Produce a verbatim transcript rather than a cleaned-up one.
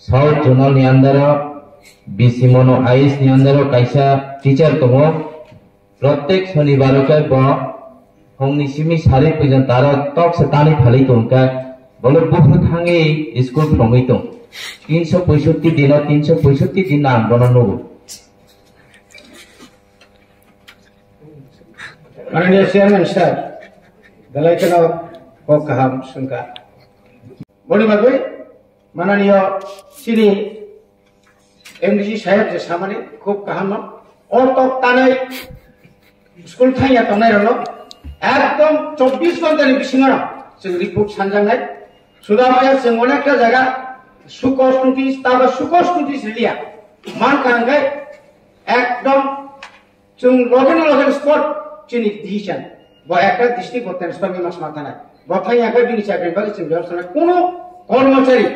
South Zonal ni under o, B C Mono I S ni under o kaisa teacher tongo. Prottek sonibaro khe bo hongni simi sari puijon taro tok se tani phalwi tongkha. Bole buphuru thangwi school phrwngwi tong. Tinso poisotti dino, tinso poisotti din ang bono nugo. Mananiya Chairman sir, belai kheno kok kaham swngkha. Boni bagwi mananiya chini M D C saheb je samani khub kaham no. O tok tanai school thangya tongnai rokno ekdom chobbish ghonta ni bisingo chwng report sanjaknai. Suda maya chwng onekta jaga sukos notice, tabo sukos notice riliya. Man kaham khai ekdom chwng loge no loge spot chini decision. Bo ekta district bo transfer ni mas ma thanai. Bo thangya khai bini chakri bagwi chwng bebostha kuno kormochari